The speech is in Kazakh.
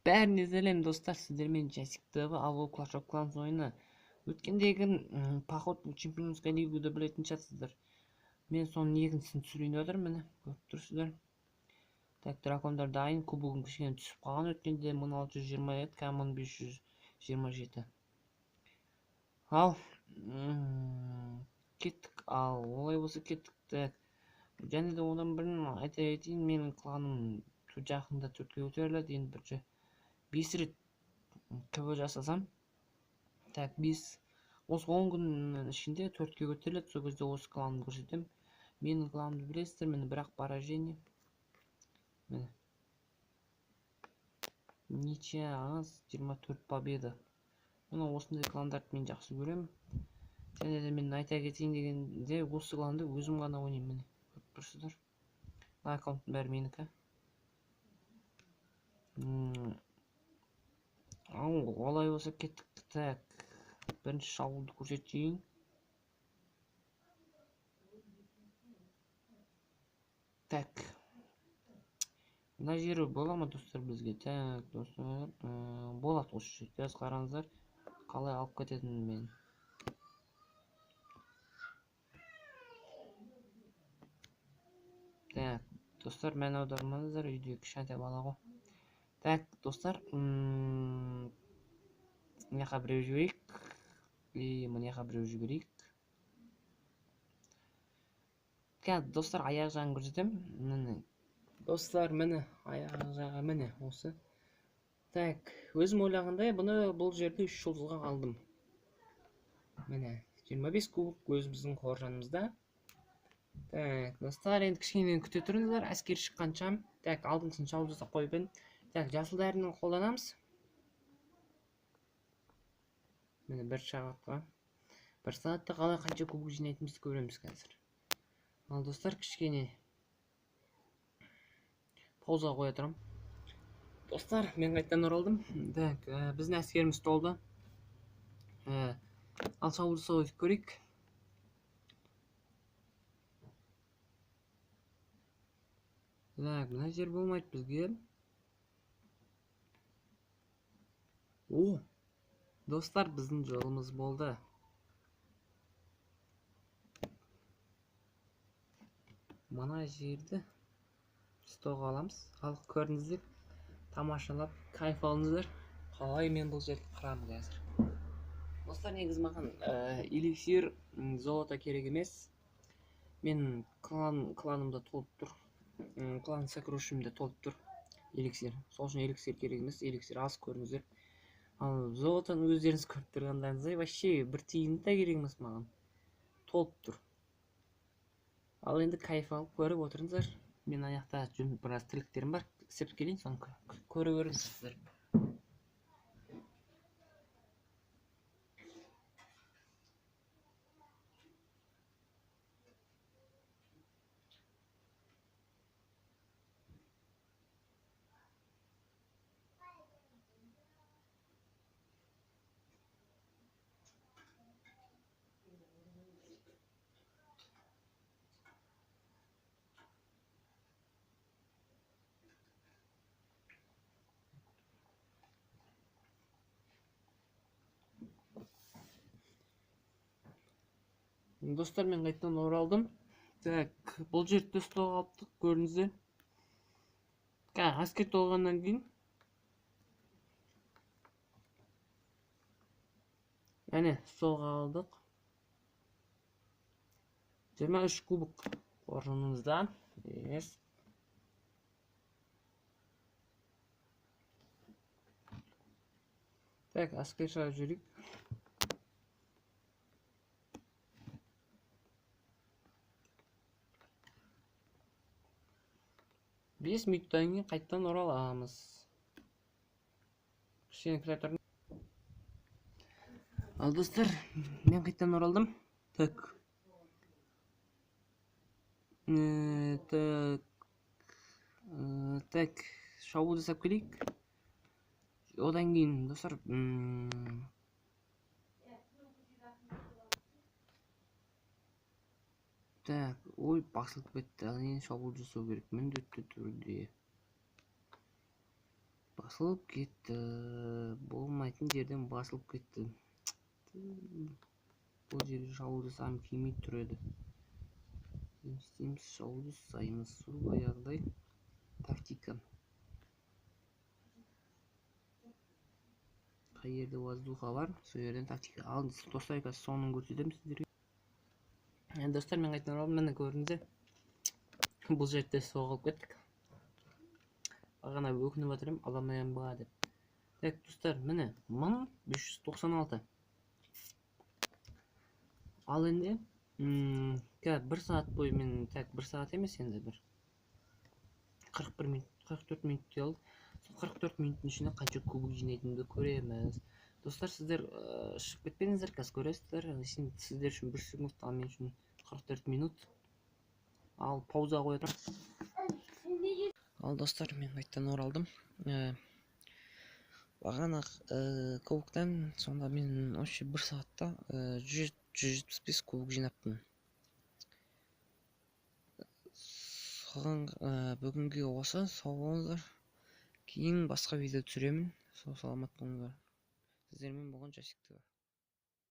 Бәріне сәлем достар, сіздермен Жасик ТВ, ал ол Clash of Clans ойыны. Өткендегі поход чемпионская лигада білетін шығарсыздар. Мен соның екіншісін түсірейін деп жатырмын, міне көріп тұрсыздар. Так, дракондар дайын, кубогым кішкене түсіп қалған, өткенде 1620 еді, қазір 1527. Ал, кеттік, ал, олай болса кеттік. Так, және де одан бірін айта кетейін, менің кланым жақында 4-ке көтеріледі, енді бірінші 5 рет КВ жасасам, так, 5, осы 10 күннің ішінде 4-ке көтеріледі, сол кезде осы кланды көрсетемін. Менің кланымды білесіздер, міне бірақ поражение. Міне. Ничья аз, 24 победа. Міне осындай кландарды мен жақсы көремін. Және де мен айта кетейін дегенде, осы кланды өзім ғана ойнаймын, міне көріп тұрсыздар. Мына аккаунттың бәрі менікі. Ал, олай болса кеттік. Так, бірінші шабуылды көрсетейін. Так, мына жері бола ма достар бізге? Так, достар, болады осы жер. Қазір қараңыздар, қалай алып кететінін мен. Так, достар, мән аудармаңыздар, үйде кішкентай бала ғой. Так, достар, мына жаққа біреу жіберейік. И мына жаққа біреу жіберейік. Қазір, достар, аяқ жағын көрсетемін. Міне. Достар, міне, аяқ жағы міне осы. Так, өзім ойлағандай, бұны бұл жерде 3 жұлдызға алдым. Міне, 25 кубок өзіміздің қоржынымызда. Так, достар, енді кішкене күте тұрыңыздар, әскер шыққанша. Так, алдыңғысын шауып жасап қойып едім. Так, жасыл дәріні қолданамыз. Міне бір сағатқа. Бір сағатта қалай қанша кубок жинайтынымызды көреміз қазір. Ал достар, кішкене пауза қоя тұрамын. Достар, мен қайтадан оралдым. Так, біздің әскеріміз толды. Ал шабуыл жасауды көрейік. Так, мына жер болмайды бізге. О, достар, біздің жолымыз болды. Мына жерді столға аламыз. Ал көрдіңіздер, тамашалап, кайф алыңыздар. Қалай мен бұл жерді қырамын қазір. Достар, негізі маған эликсир, золото керек емес. Мен кланымда толып тұр. Клан сокровищемде толып тұр эликсир. Сол үшін эликсир керек емес, эликсир аз, көрдіңіздер. Ал золотоны өздеріңіз көріп тұрғандарыңыздай, вообще бір тиын да керек емес маған. Толып тұр. Ал енді кайф алып көріп отырыңыздар. Мен аяқта біраз тірліктерім бар, істеп келейін, соны көре беріңіздер. Достар, мен қайтадан оралдым. Так, бұл жерді столға алыптық, көрдіңіздер. Қазір әскер толғаннан кейін әне столға алдық. 23 кубок қоржынымызда. Yes. Так, әскер шығарып жіберейік. 5 минуттан кейін қайтадан ораламыз. Кішкене күте тұрыңыз. Ал достар, мен қайтадан оралдым. Так. Так. Так, шабуыл жасап келейік. Одан кейін, достар, так, ой, басылып кетті. Ал енді шабуыл жасау керек міндетті түрде. Басылып кетті. Болмайтын жерден басылып кетті. Бұл жерге шабуыл жасағым келмей тұр еді. Не істейміз? Шабуыл жасаймыз. Сол баяғыдай тактика. Қай жерде воздуха бар, сол жерден тактика. Ал достар, қазір соңын көрсетемін сіздерге. Достар, мен қайтадан оралдым. Міне көрдіңіздер. Бұл жерде соғылып кеттік. Бағана өкініп жатыр едім, ала алмаймын ба деп. Так, достар, міне 1596. Ал енді, қазір бір сағат бойы мен, так, бір сағат емес енді, бір 41 минут, 44 минут алды. Сол 44 минуттың ішінде қанша кубок жинайтынымды көреміз. Достар, сіздер шығып кетпеңіздер, қазір көресіздер. Сіздер үшін 1 секунд, ал мен үшін 44 минут. Ал пауза қоя тұрамын. Ал достар, мен қайтадан оралдым. Бағана кубоктан сонда мен вообще бір сағатта 175 кубок жинаппын. Соған бүгінге осы, сау болыңыздар. Кейін басқа видео түсіремін. Сау саламат болыңыздар. Сіздермен болған Жасик ТВ.